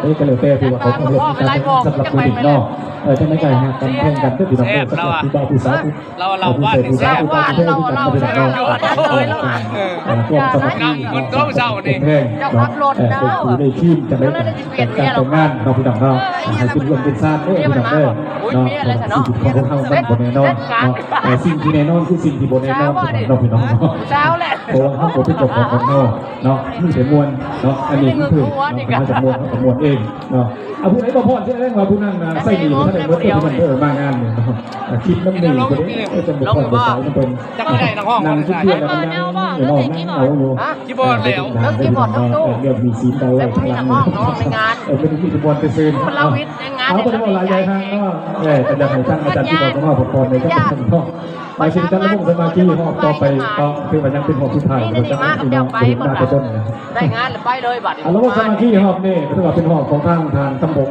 ເອີ ກໍແລ້ວແຕ່ທີ່ວ່າເຂົາເຄົາລົບກັນສຳລັບຜູ້ຍິງເນາະ. ເອີ ຈັ່ງໃດກໍໃຫ້ຮັກກັນແພງກັນເດີພີ່ນ້ອງເດີ ສຳລັບຜູ້ບ່າວຜູ້ສາວ ເຮົາເວົ້າໄປຜູ້ສາວຜູ້ບ່າວຜູ້ແພງຄືກັນເນາະ. ເອີ ຄວາມສາມັກຄີເນາະ ຄວາມແພງເນາະ ເອີ ເປັນຄູ່ໄດ້ຄີນ ຈັ່ງໃດກໍແຕ່ງງານເນາະພີ່ນ້ອງເນາະ. ໃຫ້ເປັນເຮືອນເປັນຊານເດີພີ່ນ້ອງເດີເນາະ. ເພາະວ່າຊີວິດຂອງພວກເຮົາມັນບໍ່ແນ່ນອນເນາະ. ເອີ ສິ່ງທີ່ແນ່ນອນຄືສິ່ງທີ່ບໍ່ແນ່ນອນເນາະ ພີ່ນ້ອງເນາະ. ເພາະວ່າເຮົາບໍ່ເປັນເຈົ້າຂອງຂອງເຮົາເນາະ ມີແຕ່ມ່ວນເນາະ. ອັນນີ້ຄືເພິ່ນເນາະ ເຮົາຈະມ່ວນ ເຮົາກໍມ່ວນເອງເນາະ. ເອົາ ຜູ້ໃດບໍ່ພ້ອມສະແດງວ່າຜູ້ນັ້ນນະໃຊ້ໜີ້ບໍ່ທັນໄດ້ໝົດເດີ ເພິ່ນເດີ ມາງານນີ້ເນາະ. ຄິດນຳໜີ້ບໍ່ໄດ້ ເອີ ຈັ່ງບໍ່ພ້ອມບໍ່ໃຊ້ນຳເພິ່ນ. ນັ່ງຄິດເທື່ອແລ້ວມັນຍັງເນາະ ນັ່ງເອົາຢູ່. ຄີບອດແລ້ວ ເລື່ອງໜີ້ສິນເອົາໄວ້ທາງຫຼັງ ເອີ ບໍ່ໄດ້ມີແຕ່ບ່ອນແຕ່ເຊີນ. ເອົາ ບໍ່ໄດ້ເວົ້າຫຼາຍໃຫຍ່ທາງເນາະ. ເອີ ກໍຢາກໃຫ້ທາງອາຈານທີ່ບອກມາພັກຜ່ອນໃນຈັກໜ້ອຍເນາະ. ໄປຊິຈັດລະບົງສາມັກຄີຮອບຕໍ່ໄປເນາະ ຖືວ່າຍັງເປັນຮອບສຸດທ້າຍ ບໍ່ຈັກພີ່ນ້ອງເຫັນມາແຕ່ຕົ້ນນະ. ໄດ້ງານແລ້ວໄປເລີຍບັດນີ້. ລະບົງສາມັກຄີຮອບນີ້ຖືວ່າເປັນຮອບຂອງທາງທ່ານຄຳຜົງ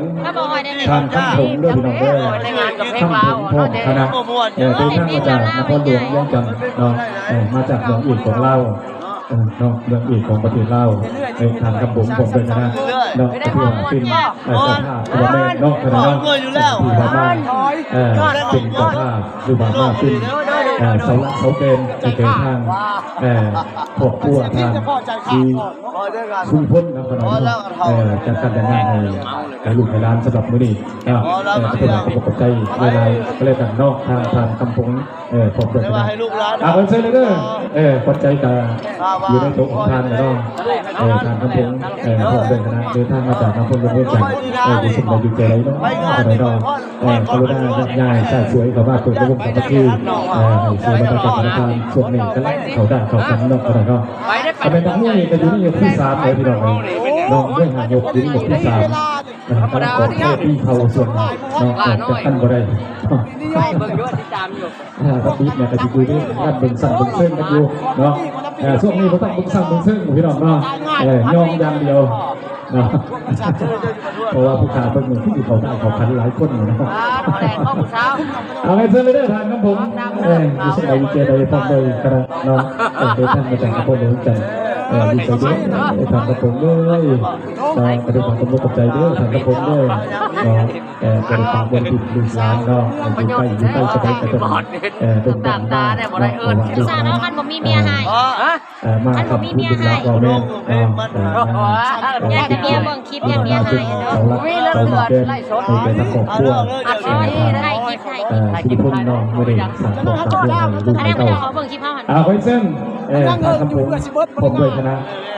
ທ່ານຄຳຜົງເດີພີ່ນ້ອງເດີ. ຄຳຜົງພ້ອມຄະນະ ເອີ ເດີນທາງມາຈາກນະຄອນຫຼວງວຽງຈັນເນາະ ເອີ ມາຈາກເມືອງເອກຂອງລາວ ເອີ ເນາະ ເມືອງເອກຂອງປະເທດລາວ. ເອີ ທ່ານຄຳຜົງພ້ອມດ້ວຍຄະນະເນາະ ກໍຖືວ່າເປັນ ເອີ ເຈົ້າພາບ ບໍ່ແມ່ນເນາະ ຄະນະເນາະ ຖືວ່າມາ ເອີ ເປັນເຈົ້າພາບ ຫຼືວ່າມາເປັນ ເອີ ເສົາຫຼັກເສົາແກນໃຫ້ແກ່ທາງ ເອີ ຄອບຄົວທ່ານທີ່ຊຸມຊົນເນາະ ເອີ ຈັດການຈັດງານໃຫ້ ໃຫ້ລູກໃຫ້ຫຼານສຳລັບມື້ນີ້ເນາະ. ເອີ ກໍເປັນກຳລັງໃຈຫຼາຍໆ ກໍແລ້ວກັນເນາະ ທາງທ່ານຄຳຜົງ ເອີ ຄອບຄົວຄະນະ ເອົາ ເຊີນເລີຍເດີ. ເອີ ຂວັນໃຈກໍຢູ່ໃນໂຕະຂອງທ່ານແລ້ວເນາະ. ເອີ ທ່ານຄຳຜົງ ເອີ ພ້ອມດ້ວຍຄະນະ ເດີນທາງມາຈາກນະຄອນຫຼວງວຽງຈັນ ເອີ ຢູ່ສົມໃດຢູ່ໃຈໃດເນາະ ເອີ ກະລຸນາຍາດຍ້າຍຊາດສວຍເຂົ້າມາເປີດລະບົງສາມັກຄີ ເອີ ໃຫ້ເສຍບັນຍາກາດຂອງທ່ານ. ຊ່ວງນີ້ກຳລັງເຂົ້າດ້ານເຂົ້າກັນເນາະ ເນາະ. ກໍແມ່ນນັກມວຍກໍຢູ່ໃນຍົກທີສາມເລີຍພີ່ນ້ອງເອີຍເນາະ. ມວຍຫ້າຍົກຢູ່ໃນຍົກທີສາມ ກຳລັງກອດແຂ້ຕີເຂົ່າສ່ວນເນາະ ອອກຈາກກັນບໍ່ໄດ້. ເບິ່ງຢູ່ຕິດຕາມຢູ່ ເອີ ບັດນີ້ແມ່ກໍຊິຢູ່ໃນການເບິ່ງສັງເບິ່ງເຊີງກັນຢູ່ເນາະ. ເອີ ຊ່ວງນີ້ບໍ່ຕ້ອງເບິ່ງສັງເບິ່ງເຊີງພີ່ນ້ອງເນາະ ເອີ ຍອມຢ່າງດຽວເນາະ. ເພາະວ່າຜູ້ຂ້າເບິ່ງນີ້ຄືຊິເຂົ້າໄດ້ເຂົ້າຂັນຫຼາຍຄົນຢູ່ເນາະ. ເອົາ ໃຫ້ເຊີນເລີຍເດີທ່ານຄຳຜົງ ເອີ ຢູ່ໃສຢູ່ເຂດໃດ ພ້ອມດ້ວຍຄະນະເນາະ. ເອີ ເດີນທາງມາຈາກນະຄອນຫຼວງວຽງຈັນ ເອີ ຢູ່ໃສເດີ ທ່ານຄຳຜົງເອີຍເນາະ. ກໍດ້ວຍຄວາມເຄົາລົບຂອບໃຈເດີທ່ານຄຳຜົງເດີເນາະ. ເອີ ກໍໄດ້ຝາກເບິ່ງລູກຫຼານເນາະ ຢູ່ໃກ້ ຢູ່ໃກ້ສະໄປກະຕົນ ເອີ ເບິ່ງບ້ານເນາະ ເພາະວ່າລູກຫຼານ ຄັນບໍ່ມີເມຍໃຫ້ ເອີ ມາກັບລູກຫຼານກໍແມ່ນເນາະ ເອີ ຍາກແຕ່ເມຍເບິ່ງຄລິບ ຍາກເມຍໃຫ້ເນາະ. ເສົາຫຼັກເສົາໝາກແກ່ນໃຫ້ແກ່ທາງຄອບຄົວ ເອີ ທາງ ເອີ ສິລິພົນເນາະ ບໍ່ໄດ້ສ້າງຄວາມສຳເລັດໃຫ້ລູກໃຫ້ເຕົ້າ. ເອົາ ຂໍເຊີນ ເອີ ທ່ານຄຳຜົງ ພ້ອມດ້ວຍຄະນະ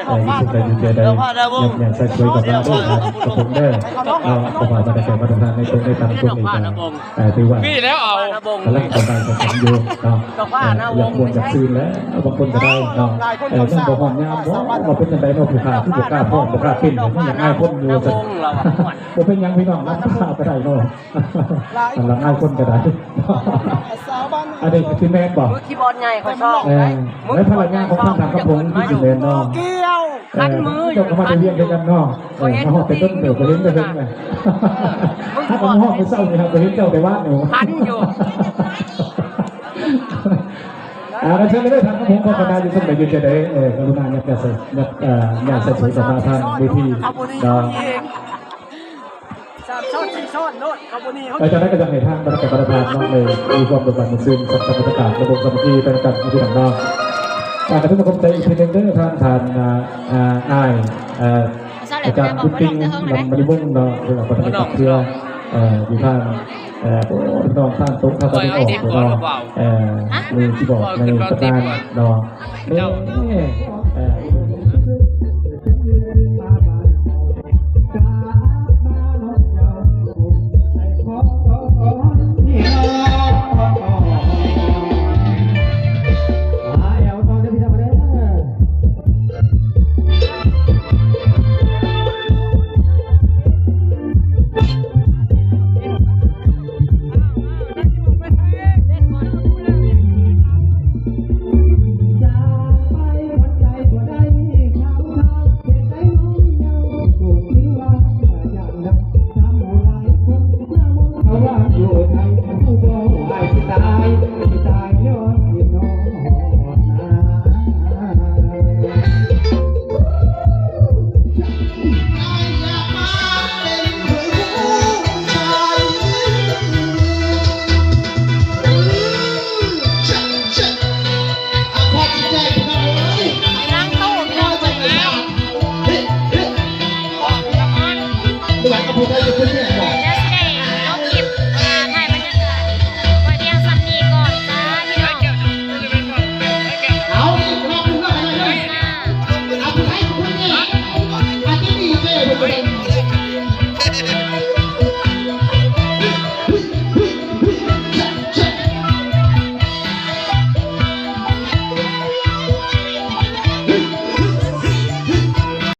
ເອີ ຢູ່ສຸດໃດຢູ່ແກ່ໃດ ຍາດຊາຍສວຍກັບມາເດີທ່ານຄຳຜົງເດີເນາະ. ເພາະວ່າບັນຍາກາດວັດທະນະທຳໃນຕົວໃນຕຳຕົວນີ້ກໍ ເອີ ຖືວ່າກຳລັງເຂົ້າໄດ້ເຂົ້າກັນຢູ່ເນາະ. ເອີ ຢາກມ່ວນຢາກຊື່ນແຫຼະ ບາງຄົນກໍໄດ້ເນາະ. ເອີ ຍັງບໍ່ຮອດຍາມບໍ່ ວ່າເປັນຈັ່ງໃດເນາະ ຜູ້ຂ້າຄືບໍ່ກ້າຟ້ອງ ບໍ່ກ້າເຕັ້ນ ຍັງອາຍຄົນຢູ່ວ່າຊັ້ນ. ບໍ່ເປັນຫຍັງພີ່ນ້ອງ ລຳຄາກໍໄດ້ເນາະ ລຳອາຍຄົນກໍໄດ້. ອັນນີ້ຄືແມ່ນບໍ່ ຄືຄີບອດໃຫຍ່ຂ້ອຍຊອບ ເອີ ແລະພະລະຍາຂອງທ່ານ ທ່ານຄຳຜົງຄືຊິແມ່ນເນາະ. ຄັນມື້ ເຈົ້າກໍມາແຕ່ວຽງຄືກັນເນາະ. ເອີ ມາຮອດແຕ່ຕົ້ນເດີ ບໍ່ເຫັນແຕ່ເຖິງນະ. ຫາກມາຮອດມື້ເຊົ້ານີ້ ຫາກບໍ່ເຫັນເຈົ້າແຕ່ວານຢູ່ ຄັນຢູ່. ອ່າ ເຊີນເລີຍທ່ານຄຳຜົງ ພ້ອມຄະນະ ຢູ່ສົມໃດຢູ່ແກ່ໃດ ເອີ ກະລຸນາຍັບ ຍັບ ເອີ ຍ້າຍສາຍສວຍກັບມາທາງເວທີເນາະ. ສາມຊ້ອນສີ່ຊ້ອນໂລດ ເຂົາບໍ່ໜີເຮົາ. ເອີ ຈັ່ງໃດກໍຢາກໃຫ້ທາງບັນຍາກາດວັດທະນະທຳເນາະ ໄດ້ມີຄວາມເບີກບານມ່ວນຊື່ນ ກັບບັນຍາກາດລະບົງສາມັກຄີ ແຕ່ລະກັນ ພີ່ນ້ອງເນາະ. ອ່າ ກໍຖືວ່າຂອບໃຈອີກເທື່ອໜຶ່ງເດີ ທາງທ່ານ ອ່າ ອ່າ ອ້າຍ ເອີ ອາຈານບຸດຕິງ ນຳມະນີວົງເນາະ ເພິ່ນເອົາໄປທາງເຮືອ ເອີ ຢູ່ທາງ ເອີ ໂອ້ ພີ່ນ້ອງທາງຕົງທາງຕາເວັນອອກເນາະ. ເອີ ມີຊິບອກໃນຕຳນານເນາະ ແມ່